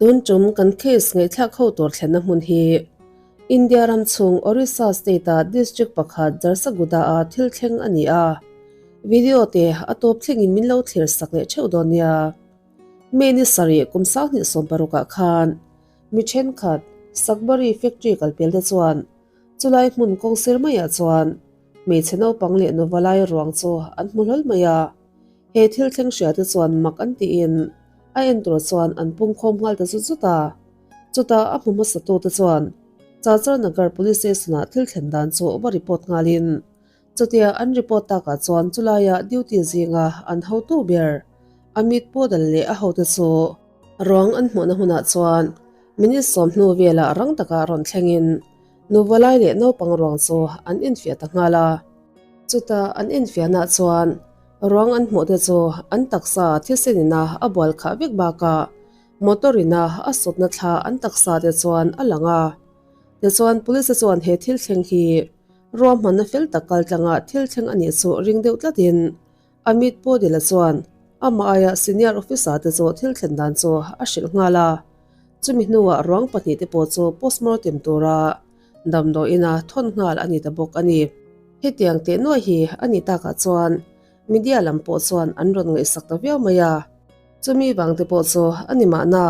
Tun tum kan case ngaihthlak ho tur thlenna hmun hi India ram chhung Orissa state-a district pakhat Jharsuguda-a thil thleng a ni a. Video te a tawp thlengin min lo thlir sak leh theuh dawn nia. May ni sarih kum 2016 ah khan mi thenkhat Sakbari factory kalpel te chuan chulai hmun kawng sir maiah chuan hmeichhe naupang leh nuva lai ruang chu an hmu hlawl mai a. He thil thleng hria te chuan mak an tiin a en tur chuan an pungkhawm nghal ta zut zut a. Chutah a hmu hmasa tu te chuan Chachar Nagar Police Station ah thil thlen dan chu va report nghalin chutia an report takah chuan chulaia duty zinga an hotu ber Amit Podal leh a hote chu ruang an hmuhna hunah chuan minute 10 velah rang taka rawn thlengin nuva lai leh naupang ruang chu an infiah ta nghal a. Chutah an infiahnaah chuan ruang an hmuh te chu an taksa thisen ina a bual khah vek bakah motor ina a sawtna thla an taksa te chuan a lang a. Tichuan police te chuan he thil thleng hi ruahmanna fel tak kal tlangah thil thleng a nih chu ring deuh tlatin Amit Podila chuan amah aia senior officer te chu thil thlen dan chu a hrilh nghal a. Chumi hnuah ruang pahnih te pawh chu postmortem tura damdawiina thawn nghal a ni ta bawk a ni. Hetiang teh nuai hi a ni takah chuan media lam pawh chuan an rawn ngaihsak ta viau mai a. Chumi vang te pawh chu a ni mahna.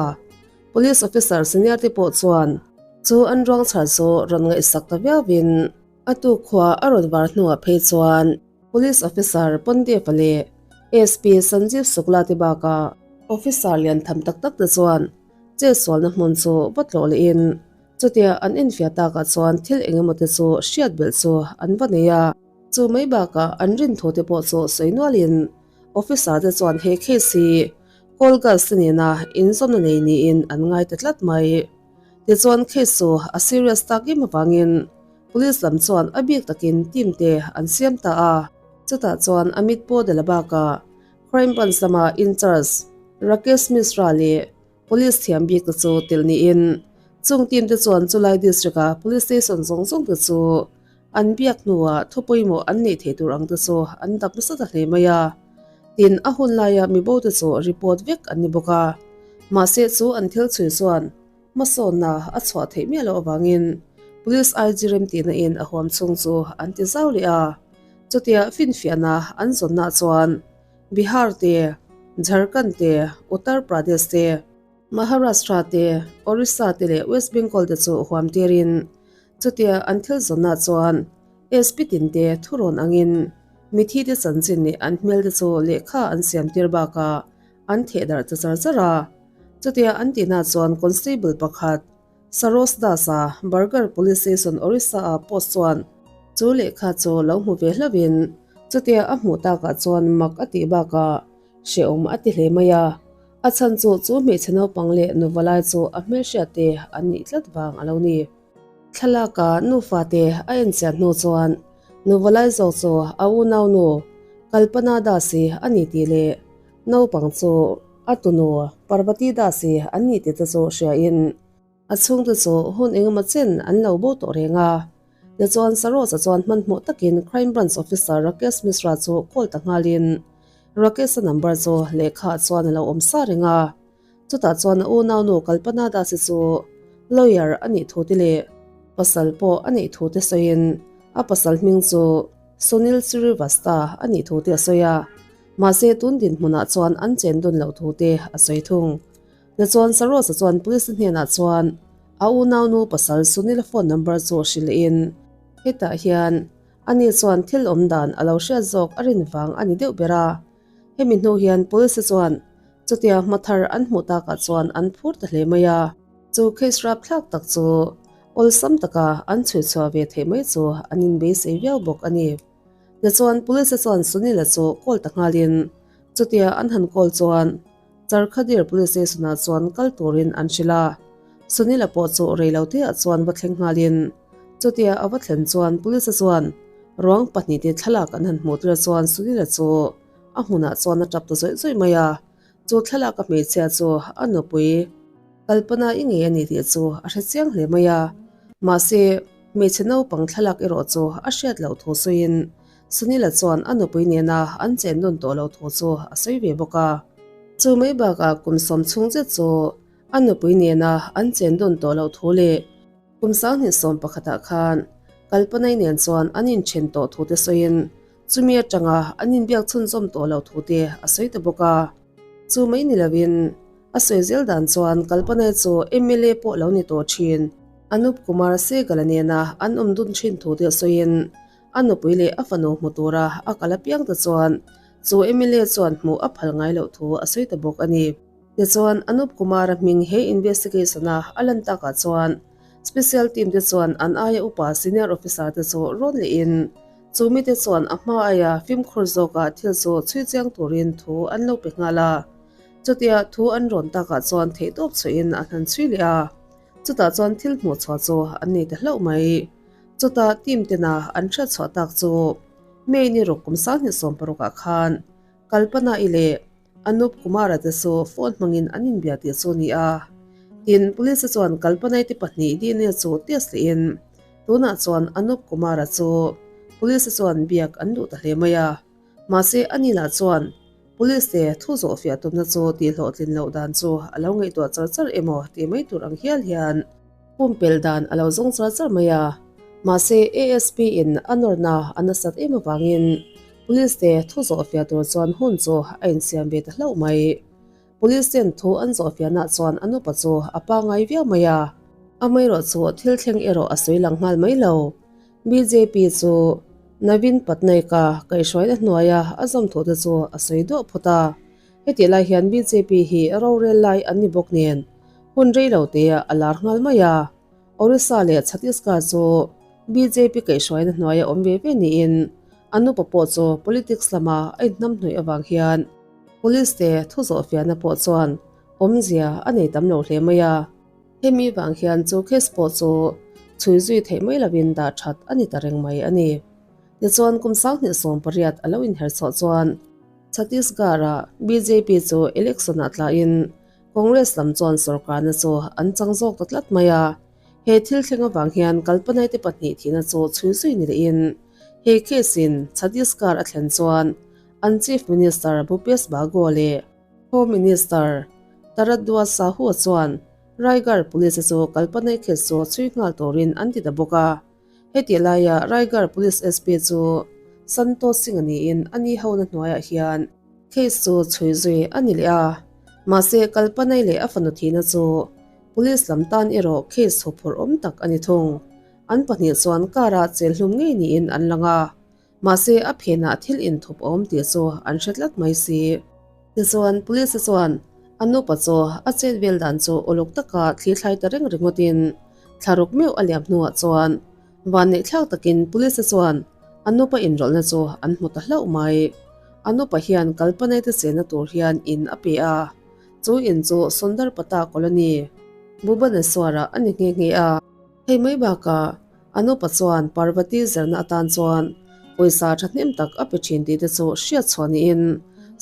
Police officer senior te pawh chuan chu an ruang chhar chu rawn ngaihsak ta viauin a tukkhua a rawn var hnuah phei chuan Police officer Pondev-a leh SP Sanjeev Shukla te bakah officer lian tham tak tak te chuan chetsualna hmun chu va tlawh lehin chutia an enfiah takah chuan thil eng emaw te chu hriat belh chu an va nei a. Chu mai bakah an rin thu te pawh chu sawi nualin officer te chuan he case hi call girls te nena inzawmna nei niin an ngai ta tlat mai. Tichuan case chu a serious tak em avangin police lam chuan a bik takin team te an siam ta a. Chutah chuan Amit Podela bakah Crime Branch lama in-charge Rakesh Mishra leh Police thiam bik te chu telh niin chung team te chuan chulai district a police station zawng zawng te chu an biak hnuah thu pawimawh an neih theih tur ang te chu an dap nasa ta hle mai a. Tin, a hun laia mibo te chu report vek an ni bawk a. Mahse chu an thil chhui chuan hmasawnna a chhuah theih miah loh avangin Police IG remtihna in a huam chhung chu an ti zau leh a. Chutia finfiahna an zawnna chuan Bihar te, Jharkhand te, Uttar Pradesh te, Maharashtra te, Orissa te leh West Bengal te chu huam tirin chutia an thil zawnna chuan SP tin te thurawn angin mithi te chanchin leh an hmel te chu lehkha an siam tir bakah an theh darh ta char char a. Chutia an tihna chuan constable pakhat Sarosh Das-a Bargarh Police Station Orissa-a post chuan chu lehkha chu lo hmu ve hlauhin chutia a hmuh takah chuan mak a tih bakah hrehawm a ti hle mai a. A chhan chu chu hmeichhe naupang leh nuva lai chu a hmelhriat te an nih tlat vang a lo ni. Thlalaka nufa te a enchian hnu chuan nuva lai zawk chu a unau nu Kalpana Das-i a ni tih leh naupang chu a tunu Parvati Das-i an nih tih te chu hriain a chhungte chu hun engemaw chen an lo bo tawh reng a. Tichuan Saroja chuan hmanhmawh takin Crime Branch Officer Rakesh Mishra chu call ta nghalin Rakesh-a number chu lehkhaah chuan a lo awm sa reng a. Chutah chuan a unaunu Kalpana Das-i chu lawyer a nih thu te leh pasal pawh a neih thu te sawiin a pasal hming chu Sunil Srivastava a nih thu te a sawi a. Mahse tun dinhmunah chuan an chen dun loh thu te a sawi thung. Tichuan Saroja chuan police hnenah chuan a unaunu pasal Sunil-a phone number chu hrilhin hetah hian ani chuan thil awm dan a lo hriat zawk a rin vang a ni deuh ber a. Hemi hnu hian police chuan chutia hma thar an hmuh takah chuan an phur ta hle mai a. Chu case rapthlak tak chu awlsam taka an chhuichhuah ve theih mai chu an inbeisei viau bawk a ni. Tichuan police chuan Sunil-a chu call ta nghalin chutia an han call chuan Charkhadir Police Station-ah chuan kal turin an hrilh a. Sunil-a pawh chu reiloteah chuan va thleng nghalin chutia a va thlen chuan Police chuan ruang pahnihte thlalak an han hmuh tir chuan Sunil-a chu a hmunah chuan a tap ta zawih zawih mai a. Chu thlalak a hmeichhia chu a nupui Kalpana i ngei a ni tih chu a hre chiang hle mai a. Mahse, hmeichhe naupang thlalak erawh chu a hriat loh thu sawiin Sunil-a chuan a nupui nena an chen nawn tawh loh thu chu a sawi ve bawk a. Chu mai bakah kum 10 chhung zet chu. A nupui nena an chen dawn tawh loh thu leh kum 2011 ah khan Kalpanai nen chuan an inthen tawh thu te sawiin chumi atanga an inbiak chhunzawm tawh loh thu te a sawi ta bawk a. Chu mai ni loin a sawi zel dan chuan Kalpanai chu mla pawh lo ni tawh thin Anup Kumar Sehgal-a nena an awm dun thin thu te sawiin a nupui leh a fanu hmu tura a kal apiang te chuan chu mla chuan hmuh a phal ngai loh thu a sawi ta bawk a ni. Tichuan, Anup Kumar-a hming he investigation-a a lan takah chuan Special Team te chuan an aia upa senior officer te chu rawn lehin chu mite chuan a hma aia fimkhur zawkah thil chu chhui chiang turin thu an lo pe nghal a. Chutia thu an rawn takah chuan theihtawp chhuahin an han chhui leh a, chutah chuan thil hmuh chhuah chu an nei ta hlauh mai. Chutah team tena an hriat chhuah tak chu May ni ruk kum 2016 ah khan Kalpana-i leh Anup Kumar-a te chu phone hmangin an inbia tih chu a ni a. Tin, Police-te chuan Kalpanai te pahnih DNA chu test lehin tunah chuan Anup Kumar-a chu Police-te chuan biak an duh ta hle mai a. Mahse, ani lah chuan Police-te thu zawh fiah tumna chu tihhlawhtlin loh dan chu a lo ngaihtuah char char emaw tih mai tur ang hial hian pumpelh dan a lo zawng char char mai a. Mahse, ASP-in a nawrna a nasat em avangin Police te thu zawhfiah tur chuan hun chu a insiam ve ta hlauh mai. Police ten thu an zawhfiahna chuan a nupa chu a pangai viau mai a, amaherawh chu thil thleng erawh a sawi lang nghal mai lo. Bjp chu Naveen Patnaik-a kaihhruaina hnuaia a zawm thu te chu a sawi duah phawt a. Hetih lai hian bjp hi rorel lai an ni bawk nen hun rei lo te a lar nghal mai a. Orissa leh Chhattisgarh chu bjp kaihhruaina hnuaia awm ve ve niin a nupa pawh chu politics lama a inhnamhnawih avang hian police te thu zawhfiahna pawh chuan awmzia a nei tam lo hle mai a. Hemi vang hian chu case pawh chu chhui zui theih mai lovin dah that a ni ta reng mai a ni. Tichuan kum 2018 a lo inher chhuah chuan Chhattisgarh-ah bjp chu election-ah tlahin Congress lam chuan sorkarna chu an chang zawk ta tlat mai a, he thil thleng avang hian Kalpanai te pahnih thihna chu chhui zui ni lehin he case in Chhattisgarh a thlen chuan an Chief Minister Bhupesh Baghel leh Home Minister Taradwaj Sahu chuan Raigarh Police te chu Kalpanai case chu chhui nghal turin an ti ta bawk a. Hetih laia Raigarh Police SP chu Santosh Singh a niin a ni hona hnuaiah hian case chu chhui zui a ni leh a. Mahse Kalpanai leh a fanu thihna chu Police lam tan erawh case huphurh awm tak a ni thung. An pahnih chuan car ah chel hlum ngei niin an lang a. Mahse a phenah thil inthup a awm tih chu an hre tlat mai si. Tichuan Police chuan a nupa chu a chet vel dan chu uluk taka thli thlai ta reng ringawtin thlaruk meuh a liam hnuah chuan vanneih thlak takin Police chuan a nupa inrawlhna chu an hmu ta hlauh mai. A nupa hian Kalpanai te chenna tur hian in a pe a, chu in chu Sundarpata Colony, Bhubaneswar-ah a ni nghe nghe a. Hei mai bakah A nupa chuan Parvati zirna atan chuan pawisa thahnem tak a pe thin tih te chu hriat chhuah niin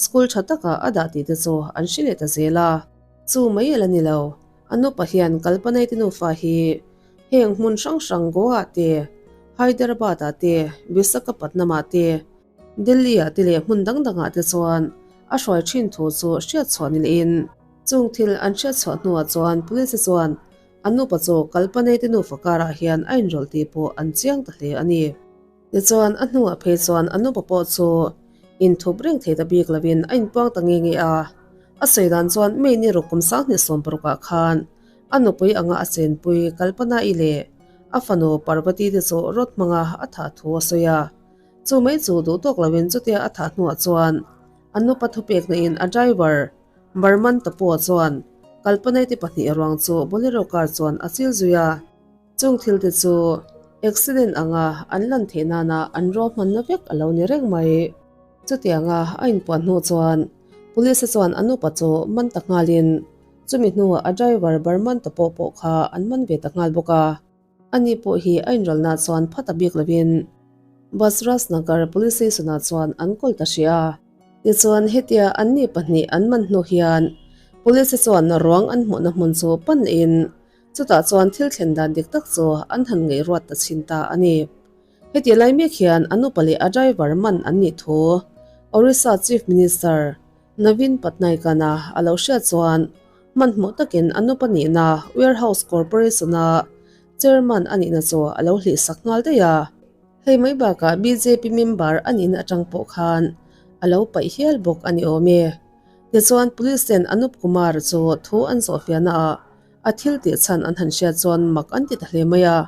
school tha takah a dah tih te chu an hre leh ta zel a. Chu mai a la ni lo, a nupa hian Kalpanai te nufa hi heng hmun hrang hrang Goa ah te, Hyderabad ah te, Visakhapatnam ah te, Delhi ah te leh hmun dang dang ah te chuan a hruai thin thu chu hriat chhuah ni lehin chung thil an hriat chhuah hnuah chuan police te chuan A nupa chu Kalpanei te nufa karah hian a inrawlh tih pawh an chiang ta hle a ni. Tichuan, a hnuah phei chuan a nupa pawh chu inthup reng thei ta bik lovin a inpuang ta nge nge a. A sawi dan chuan May ni ruk kum 2016 ah khan a nupui anga a chenpui Kalpana-i leh a fanu Parvati te chu rawt hmanga a thah thu a sawi a. Chu mai chu duh tawk lovin chutia a thah hnuah chuan a nupa thupekna in a driver Barman Tapu-a chuan Kalpanai te pahnih ruang chu Bolero car chuan a chil zui a. Chung thil te chu accident anga an lan theih nana an ruahmanna vek a lo ni reng mai. Chutianga a inpuan hnu chuan Police-a chuan a nupa chu man ta nghalin chumi hnuah a driver Barman Tapu pawh kha an man ve ta nghal bawk a. Ani pawh hi a inrawlhna chuan phat a bik lovin Basraj Nagar Police Station-ah chuan an kawl ta hrih a. Tichuan hetia anni pahnih an man hnu hian Police chuan ruang an hmuhna hmun chu pan lehin chutah chuan thil thlen dan dik tak chu an han ngaihruat ta chhin ta a ni. Heti lai mek hian an upa leh a driver man an nih thu Orissa Chief Minister Naveen Patnaik-a'n a lo hriat chuan. Hmanhmawh takin a nupa nihna Warehouse Corporation-a Chairman a nihna chu a lo hlihsak nghal daih a. Hei mai bakah bjp member a nihna atang pawh khan a lo paih hial bawk a ni awm e. Tichuan Police ten Anup Kumar chu thu an zawhfiahna ah a thil tih chhan an han hriat chuan mak an ti ta hle mai a.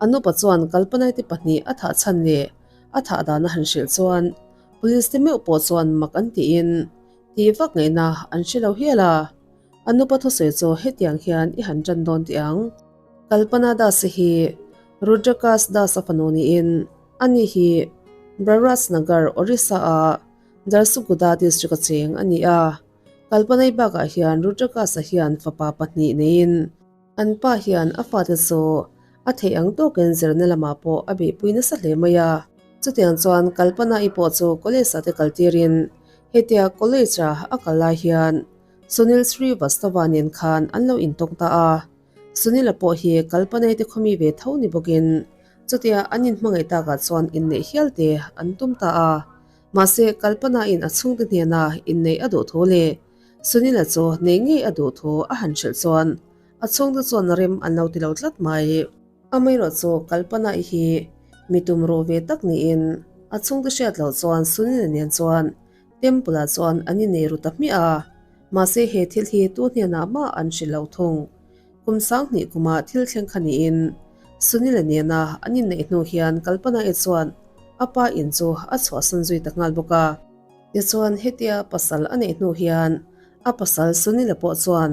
Anupa chuan Kalpanaite pahnih a thah chhan leh a thah dan a han hrilh chuan Police te meuh pawh chuan mak an tiin tih vak ngaihna an hre lo hial a. Anupa thusawi chu hetiang hian i han tan dawn teh ang. Kalpana Das hi Rudrakas Das a fanu niin ani hi Brarajnagar, Orissa-a Jharsuguda district-a cheng a ni a. Kalpanai bakah hian Rudrakas-a hian fapa pahnih neiin an pa hian a fate chu a theih ang tawkin zirna lamah pawh a beihpui nasa hle mai a. Chutiang chuan Kalpana-i pawh chu college-ah te kaltirin hetia college-a a kal lai hian Sunil Srivastava nen khan an lo intawng ta a. Sunila pawh hi Kalpanai te khawmi ve tho ni bawkin chutia an inhmangaih takah chuan inneih hial te an tum ta a. Mahse, Kalpanain a chhungte hnena inneih a duh thu leh Sunila chu neih ngei a duh thu a han hrilh chuan a chhungte chuan rem an lo ti lo tlat mai. Amaherawh chu Kalpanai hi mi tum ruh ve tak niin a chhungte hriat loh chuan Sunila nen chuan Temple ah chuan an innei ru ta hmiah a, mahse he thil hi tu hnenah mah an hrilh lo thung. Kum 2000 kumah thil thleng kha niin Sunila nena an inneih hnu hian Kalpana-i chuan a pa in chu a chhuahsan zui ta nghal bawk a. Tichuan hetia pasal a neih hnu hian a pasal Sunila pawh chuan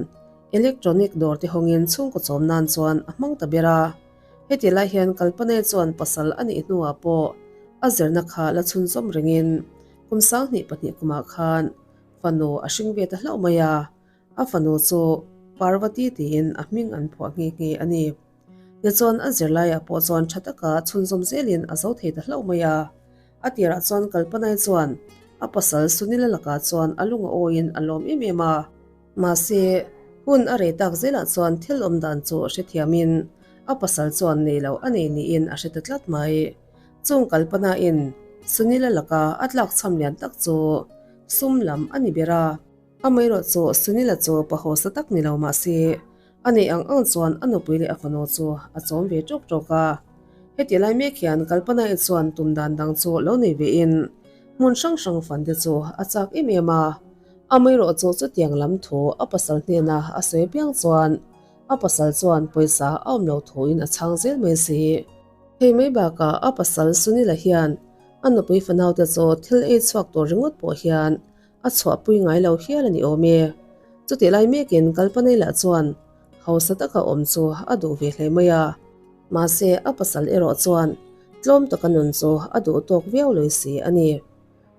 electronic dawr te hawngin chhungkaw chawm nan chuan a hmang ta ber a. Heti lai hian Kalpana-i chuan pasal a neih hnuah pawh a zirna kha la chhunzawm ringin Kum 22 kumah khan fanu a hring ve ta hlauh mai a, a fanu chu Parvati tiin a hming an phuah nghe nghe a ni. Tichuan a zirlaiah pawh chuan tha taka chhunzawm zelin a zo thei ta hlauh mai a. A tirah chuan Kalpanai chuan a pasal Sunila lakah chuan a lung a awiin a lawm em em a. Mahse, hun a rei tak zelah chuan thil awm dan chu hrethiamin a pasal chuan nei lo a nei niin a hre ta tlat mai. Chung kalpanain Sunila laka a tlak chham lian tak chu sum lam a ni ber a. Amaherawh chu Sunila chu pa hausa tak ni lo mah se, a neih ang ang chuan a nupui leh a fanu chu a chawm ve tawk tawk a. Heti lai mek hian Kalpanain chuan tum dan dang chu lo nei vein hmun hrang hrang fan te chu a chak em em a. Amaherawh chu chutiang lam thu a pasal hnena a sawi piang chuan a pasal chuan pawisa a awm lo thuin a chhang zel mai si. Hei mai bakah a pasal Sunila hian a nupui fanaute chu thil ei chhuak tur ringawt pawh hian a chhuahpui ngai lo hial a ni awm e. Chutih lai mekin Kalpanei lah chuan hausa taka awm chu a duh ve hle mai a. Mahse a pasal erawh chuan tlawm taka nun chu a duh tawk viau loi si a ni.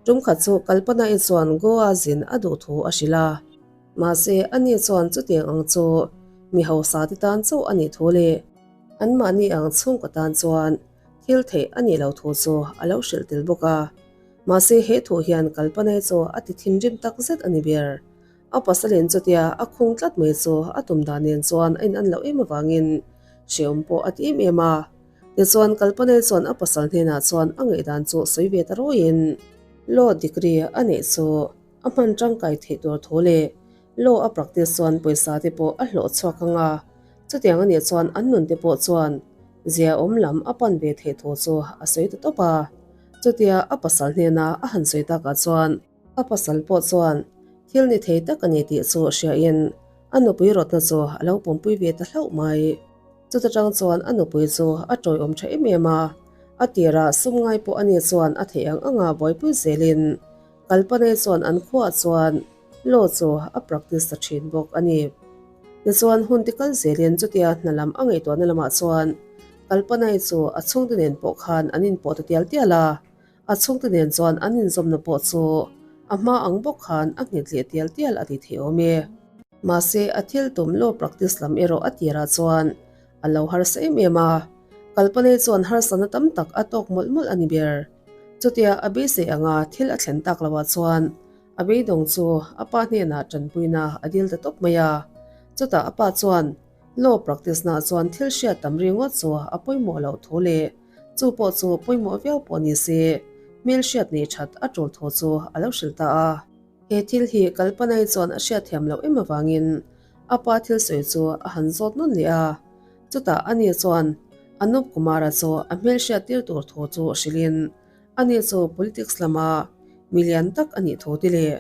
Tum khat chu Kalpanai chuan Goa zin a duh thu a hrilh a. Mahse ani chuan chutiang ang chu mi hausa te tan chauh a nih thu leh Anmahni ang chhungkaw tan chuan thil theih a nih lo thu chu a lo hrilh tel bawk a. Mahse he thu hian Kalpanai chu a ti thinrim tak zet a ni ber. A pasalin chutia a khung tlat mai chu a tum dan nen chuan a inan loh em avangin hrehawm pawh a ti em em a. Tichuan Kalpanai chuan a pasal hnenah chuan a ngaihdan chu sawi ve ta ruaiin law degree a neih chu a hman tangkai theih tur thu leh law a practice chuan pawisa te pawh a hlawh chhuak ang a. Chutiang a nih chuan an nun te pawh chuan zia awm lam a pan ve theih thu chu a sawi ta tawp a. Chutia a pasal hnena a han sawi takah chuan a pasal pawh chuan thil ni thei tak a ni tih chu hriain a nupui rawtna chu a lo pawmpui ve ta hlauh mai. Chuta tang chuan a nupui chu a tawiawm tha em em a, a tirah sum ngai pawh a ni chuan a theih ang anga buaipui zelin Kalpanei chuan an khuaah chuan law chu a practice ta thin bawk a ni. Tichuan hun ti kal zelin chutia hna lam a ngaihtuahna lamah chuan Kalpanei chu a chhungte nen pawh khan an inpawh ta tial tial a, a chhungte nen chuan an inzawmna pawh chu a hma ang bawk khan a nghet leh tial tial a ti thei awm e. Mahse a thil tum law practice lam erawh a tirah chuan a lo harsa em em a, Kalpanei chuan harsatna tam tak a tawk mawlh mawlh a ni ber. Chutia a beisei anga thil a thlen tak loah chuan a beidawng chu a pa hnenah tanpuina a dil ta tawp mai a. Chutah a pa chuan law practice naah chuan thil hriat tam ringawt chu a pawimawh loh thu leh chu pawh chu pawimawh viau pawh ni se hmelhriat neih that a tul thu chu a lo hrilh ta a. He thil hi Kalpanai chuan a hriatthiam loh em avangin. a pa thil sawi chu a han zawt nawn leh a. Chutah ani chuan Anup Kumara chu a hmelhriat tir tur thu chu hrilhin ani chu politics lama mi lian tak a nih thu te leh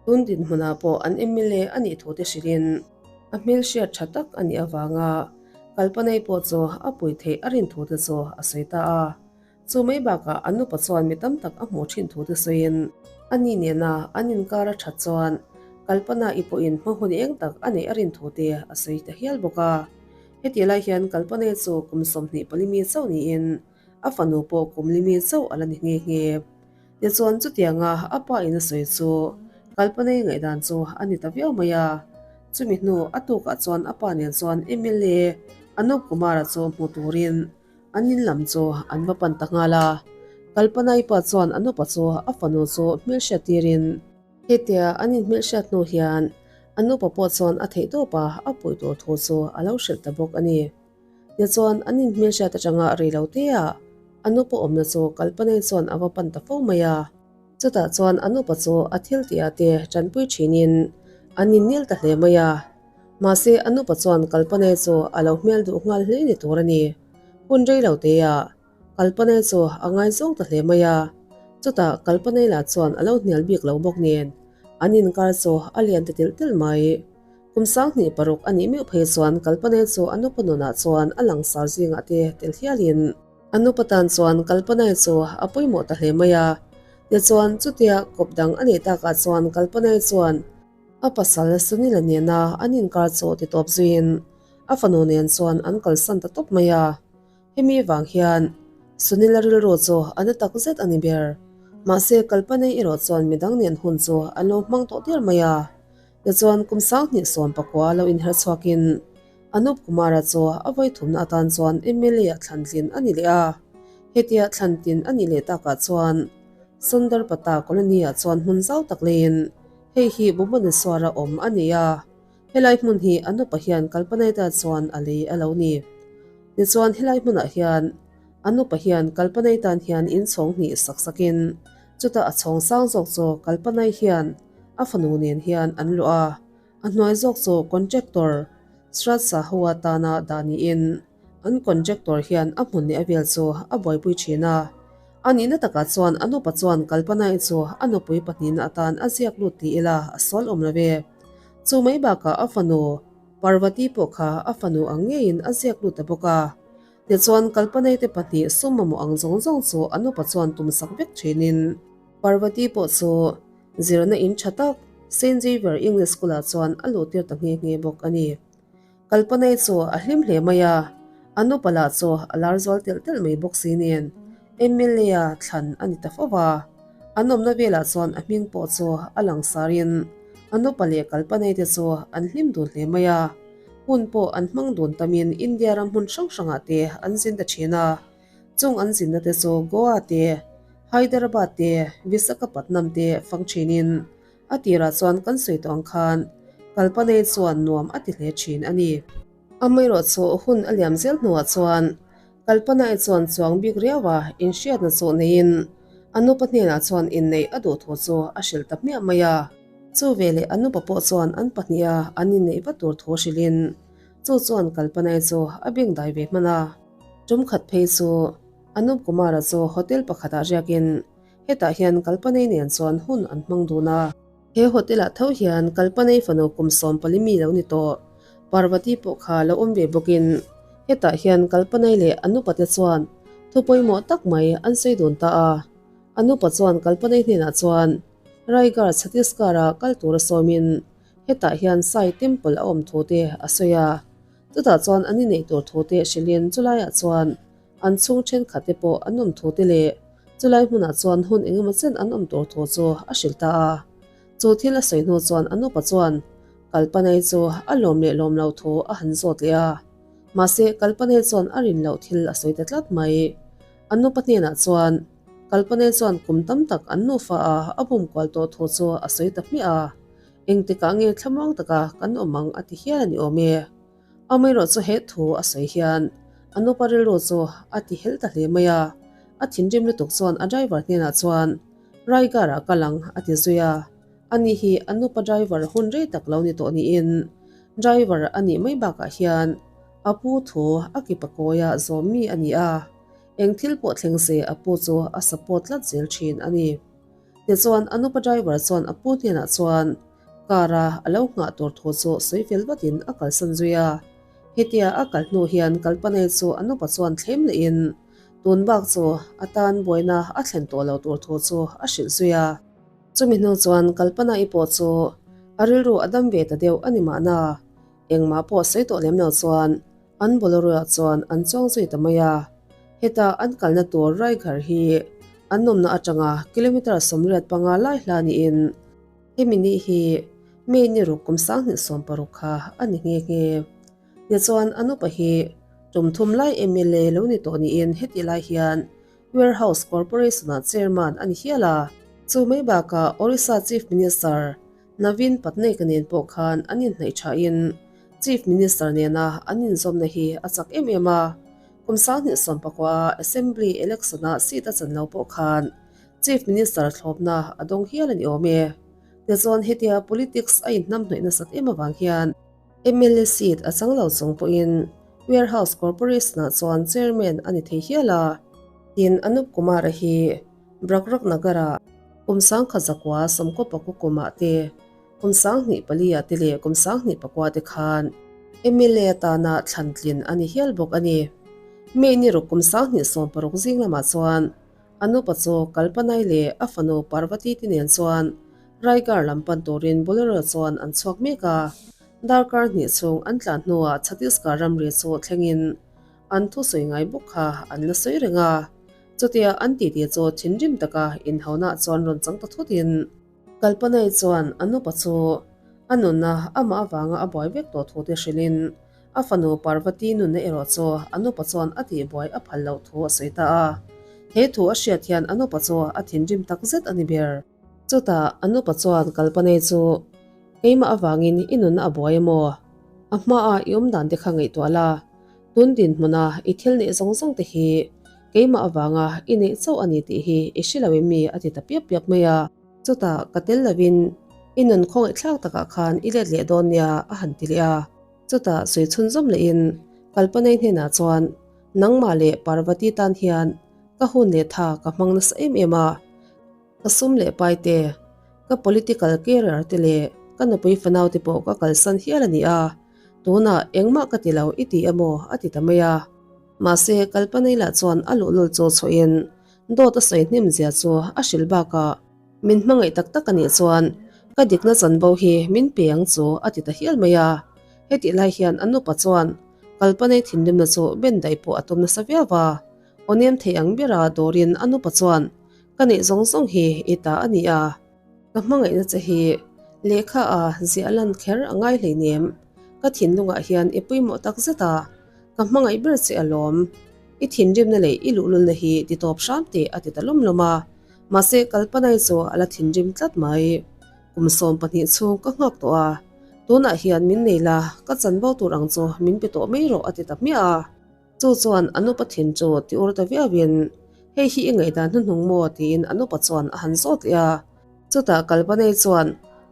tun dinhmunah pawh an mla a nih thu te hrilhin a hmelhriat tha tak a nih avanga Kalpanai pawh chu a pui theih a rin thu te chu a sawi ta a. Chu mai bakah an nupa chuan mi tam tak a hmuh thin thu te sawiin a ni nena an inkar a that chuan Kalpana-i pawhin hma hun eng tak a neih a rin thu te a sawi ta hial bawk a. Heti lai hian Kalpana-i chu kum 24 mi chauh niin a fanu pawh kum li mi chauh a la ni nghe nghe. Tichuan chutianga a pa in a sawi chu Kalpana-i ngaihdan chu a ni ta viau mai a. Chumi hnu a tukah chuan a pa nen chuan mla Anup Kumar-a chu hmu turin An in lam chu an va pan ta nghal a, Kalpanai pa chuan a nupa chu a fanu chu hmelhriat tirin, Hetia an inhmelhriat hnu hian a nupa pawh chuan a theih tawp a, a puih tur thu chu a lo hrilh ta bawk a ni. Tichuan an inhmelhriat atanga rei lo te ah a nupa awmna chu Kalpanai chuan a va pan ta fo mai a. Chutah chuan a nupa chu a thil tih ah te tanpui thinin an innil ta hle mai a. Mahse, a nupa chuan Kalpanai chu a lo hmel duh nghal hle ni tur a ni. Hun rei lo te ah Kalpanai chu a ngaizawng ta hle mai a. Chutah Kalpanai lah chuan a lo hnial bik lo bawk nen an inkar chu a lian ta telh telh mai. Kum 26 a nih meuh phei chuan Kalpanai chu a nupa nunah chuan a langsar zingah te tel hialin a nupa tan chuan Kalpanai chu a pawimawh ta hle mai a. Tichuan, chutia kawp dang a neih takah chuan Kalpanai chuan A pasal Sunila nena an inkar chu ti tawp zuiin a fanu nen chuan an kalsan ta tawp mai a. Hemi vang hian Sunila rilru chu a na tak zet a ni ber. Mahse Kalpanei erawh chuan midang nen hun chu an lo hmang tawh der mai a. Tichuan kum 2019 lo inher chhuakin Anup Kumara chu a vawithumna atan chuan mla ah thlantlin a ni leh a. Hetia thlantin a nih leh takah chuan Sundarpata colony ah chuan hmun zau tak leiin Hei hi Bhubaneswar-a awm a ni a, helai hmun hi a nupa hian Kalpanaita chuan a lei a lo ni. Tichuan helai hmunah hian a nupa hian Kalpanaitan hian inchhawng hnih sak sakin chutah a chhawng sang zawk chu Kalpanai hian a fanu nen hian an luah a, a hnuai zawk chu contractor Srat Sahu-a tana dah niin An contractor hian a hmun leh a vel chu a buaipui thin a. A nihna takah chuan a nupa chuan Kalpanai chu a nupui pahnihna atan a ziak lut ti ila a sual awm lo ve. Chu mai bakah a fanu Parvati pawh kha a fanu ang ngeiin a ziak lut ta bawk a. Tichuan Kalpanai te pahnih sum mamawh ang zawng zawng chu a nupa chuan tumsak vek thinin Parvati pawh chu zirna in tha tak Saint Xavier English School-ah chuan a luhtir ta nghe nghe bawk a ni. Kalpanai chu a hlim hle mai a, a nupa lah chu a lar zual telh telh mai bawk si nen MLA-a thlan a ni ta fo va. An awmna velah chuan a hming pawh chu a langsarin a nupa leh Kalpanai te chu an hlim dun hle mai a. Hun pawh an hmang dun tamin India ram hmun hrang hrangah te an zin ta thin a. Chung an zinna te chu Goa te, Hyderabad te, Visakhapatnam te fang thinin A tirah chuan kan sawi tawh ang khan Kalpanei chuan nuam a ti hle thin a ni. Amaherawh chu hun a liam zel hnuah chuan Kalpanai chuan chuang bik riau a, inhriatna chu neiin a nupa hnenah chuan inneih a duh thu chu a hrilh ta hmiah mai a. Chu veleh a nupa pawh chuan an pahniha an inneih vat tur thu hrilhin chu chuan Kalpanai chu a bengdai ve hman a. Tum khat phei chu Anup Kumara chu hotel pakhatah riakin Hetah hian Kalpanei nen chuan hun an hmang dun a. He hotel-ah tho hian Kalpanei fanu kum 14 mi lo ni tawh Parvati pawh kha lo awm ve bawkin hetah hian Kalpanei leh a nupate chuan thu pawimawh tak mai an sawi dun ta a. A nupa chuan Kalpanei hnenah chuan Raigarh Chhattisgarh-a kal tura sawmin hetah hian Sai Temple a awm thu te a sawi a. Chutah chuan an inneih tur thu te hrilhin chulaiah chuan An chhung thenkhat te pawh an awm thu te leh chulai hmunah chuan hun engemaw chen an awm tur thu chu a hrilh ta a. Chu thil a sawi hnu chuan a nupa chuan Kalpanai chu a lawm leh lawm lo thu a han zawt leh a. Mahse Kalpanai chuan a rin loh thil a sawi ta tlat mai. A nupa hnenah chuan Kalpanai chuan kum tam tak an nufa a a bum kual tawh thu chu a sawi ta hmiah a. Engtikah nge thlamuang taka kan awm ang a ti hial a ni awm e. Amaherawh chu he thu a sawi hian a nupa rilru chu a ti helh ta hle mai a, a thinrim lutuk chuan a driver hnenah chuan Raigarh ah kal ang a ti zui a, ani hi a nupa driver hun rei tak lo ni tawh niin. Driver a nih mai bakah hian a pu thu a ki pakawia zawm mi a ni a, eng thil pawh thleng se a pu chu a support tlat zel thin a ni. Tichuan Anupa driver chuan a pu hnenah chuan car a a lo nghah tur thu chu sawi fel vatin a kalsan zui a. Hetia a kal hnu hian Kalpanei chu Anupa chuan thlem lehin tun bak chu a tan buaina a thlen tawh lo tur thu chu a hrilh zui a. Chumi hnu chuan Kalpana-i pawh chu a rilru a dam ve ta deuh a ni mahna, engmah pawh sawi tawh lem lo chuan an Bolero-ah chuan an chuang zui ta mai a. Heta an kalna tur Raigarh hi an awmna atanga kilometre 85 lai hla niin hemi ni hi May ni ruk kum 2016 kha a ni nghe nghe. Tichuan Anupa hi tum thum lai mla lo ni tawh niin heti lai hian Warehouse Corporation-ah chairman a ni hial a, chu mai bakah Orissa Chief Minister Naveen Patnaik nen pawh khan an inhnaih thain Chief Minister nena an inzawmna hi a chak em em a. Kum 2019-a Assembly Election-ah seat a chan lo pawh khan Chief Minister thlawpna a dawng hial a ni awm e. Tichuan hetia politics a inhnamhnawih nasat em avang hian Mla seat a chang lo chung pawhin Warehouse Corporation-ah chuan chairman a ni thei hial a. Tin, Anup Kumar-a hi Brakrak Nagar-ah kum 1900 sawmkaw pakua kumah te, kum 2004 ah te leh kum 2009 te khan mla atana thlan tlin a ni hial bawk a ni. May ni ruk kum 2016 zing lamah chuan Anupa chu Kalpanai leh a fanu Parvati te nen chuan Raigarh lam pan turin Bolero chuan an chhuak mek a. Darkar hnih chhung an tlan hnuah Chhattisgarh ramri chu thlengin an thusawi ngai bawk kha an la sawi reng a. Chutia an titi chu thinrim taka inhawnah chuan rawn chang ta thutin Kalpanai chuan Anupa chu a nunna amah avanga a buai vek tawh thu te hrilhin A fanu Parvati nunna erawh chu a nupa chuan a tihbuai a phal loh thu a sawi ta a. He thu a hriat hian a nupa chu a thinrim tak zet a ni ber. Chutah a nupa chuan Kalpanei chu, Keimah avangin i nunna a buai emaw? A hmaa i awm dan te kha ngaihtuah la, tun dinhmuna i thil neih zawng zawng te hi keimah avanga i neih chauh a ni tih hi i hre lo em mi? a ti ta piap piap mai a. Chutah ka tel lovin i nun khawngaihthlak takah khan i let leh dawn nia a han ti leh a. Chutah sawi chhunzawm lehin Kalpanei hnenah chuan, Nangmah leh Parvati tan hian ka hun leh tha ka hmang nasa em em a, ka sum leh pai te, ka political career te leh ka nupui fanau te pawh ka kalsan hial a ni a, tunah engmah ka ti lo i ti emaw a ti ta mai a. Mahse Kalpanei lah chuan a luhlul chu chhuahin dawt a sawi hnem zia chu a hrilh bakah, Min hmangaih tak tak a nih chuan ka dikna chanvo hi min pe ang chu a ti ta hial mai a. Hetih lai hian a nupa chuan Kalpanei thinrimna chu ben daih pawh a tum nasa viau va. Aw nem thei ang bera dawrin a nupa chuan ka neih zawng zawng hi i ta a ni a. Ka hmangaihna che hi lehkha a ziah lan kher a ngai hleinem. Ka thinlungah hian i pawimawh tak zet a, ka hmangaih ber che alawm. I thinrimna leh i luhlulna hi ti tawp hram teh a ti ta lawm lawm a. Mahse Kalpanai chu a la thinrim tlat mai. Kum 12 chhung ka nghak tawh a, tunah hian min nei la, ka chanvo tur ang chu min pe tawh mai rawh a ti ta hmiah a. Chu chuan a nupa thin chu ti ur ta viauin, Hei hi i ngaihdan hnuhnung maw? tiin a nupa chuan a han zawt leh a. Chutah Kalpanai chuan,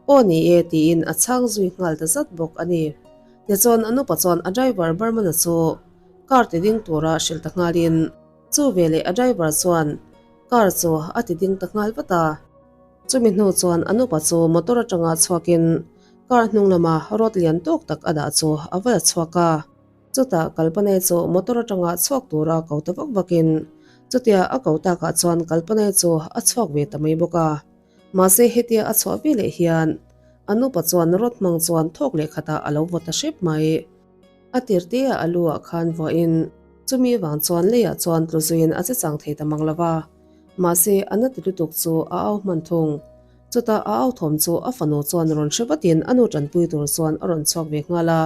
Aw ni e tiin a chhang zui nghal ta zat bawk a ni. Tichuan a nupa chuan a driver Barmana chu car ti ding tura hrilh ta nghalin, Chu veleh a driver chuan car chu a ti ding ta nghal vat a. Chumi hnu chuan a nupa chu motor atanga chhuakin car hnung lama rod lian tawk tak a dah chu a va la chhuak a. Chutah Kalpanei chu motor atanga chhuak tura ko ta vak vakin chutia a ko takah chuan Kalpanei chu a chhuak ve ta mai bawk a. Mahse hetia a chhuah ve leh hian a nupa chuan rod hmang chuan thawk leh khatah a lo vaw ta hrep mai. A tirteah a lu ah khan vuahin chumi vang chuan leiah chuan tlu zuiin a che chang thei ta mang lo va. Mahse, a na ti lutuk chu a au hman thung. Chutah a au thawm chu a fanu chuan rawn hre vatin a nu tanpui tur chuan a rawn chhuak ve nghal a.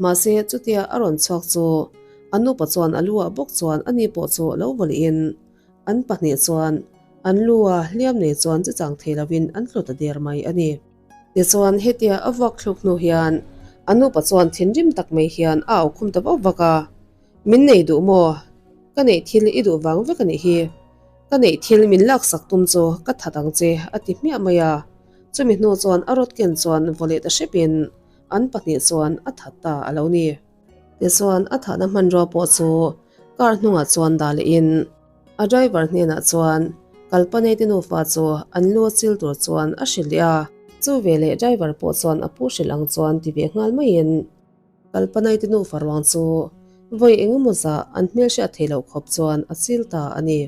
Mahse, chutia a rawn chhuak chu a nupa chuan a lu ah bawk chuan ani pawh chu lo vaw lehin an pahnih chuan an lu a hliam nei chuan che chang thei lovin an tlu ta der mai a ni. Tichuan, hetia a vuak thluk hnu hian a nupa chuan thinrim tak mai hian a au khum ta vak vak a, Min nei duh maw? Ka neih thil i duh vang vek a nih hi. Ka neih thil min laksak tum chu ka that ang che a ti hmiah mai a. Chumi hnu chuan a rawt ken chuan vaw leh ta hrepin. an pahnih chuan a that ta a lo ni. Tichuan a thahna hmanrua pawh chu car hnungah chuan dah lehin a driver hnenah chuan Kalpanei te nufa chu an lu a chil tur chuan a hrilh leh a. Chu veleh driver pawh chuan a pu hrilh ang chuan ti ve nghal maiin Kalpanei te nufa ruang chu vawi engemaw zah an hmelhriat theih loh khawp chuan a chil ta a ni.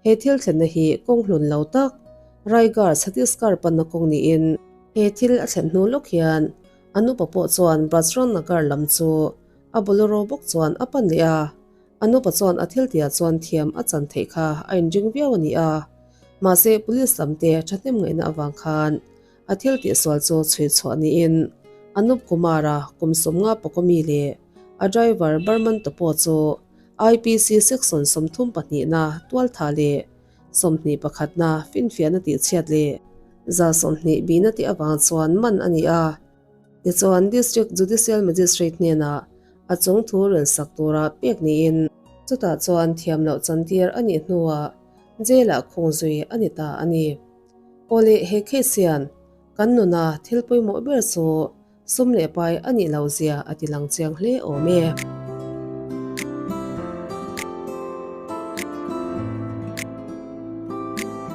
He thil thlenna hi kawng hlun lo tak Raigarh Chhattisgarh panna kawng niin he thil a thlen hnu lawk hian An upa pawh chuan Brajrang Nagar lam chu a Bolero bawk chuan a pan leh a, an upa chuan a thiltihah chuan thiam a chan theih kha a inring viau a ni a. Mahse police lam te thahnem ngaihna avang khan a thiltih sual chu chhui chhuah niin Anup Kumar-a kum 50 Pakomi leh a driver Barman Topo chu IPC section 30 pahnihna tualtha leh 20 pakhatna finfiahna tihchhiat leh 120 bihna tih avang chuan man a ni a. Tichuan, District Judicial Magistrate hnenah a chung thu relsak tura pek niin chutah chuan thiam loh chantir a nih hnuah jail-ah khung zui a ni ta a ni. Awle, he case hian kan nuna thil pawimawh ber chu sum leh pai a nih loh zia a ti lang chiang hle awm e.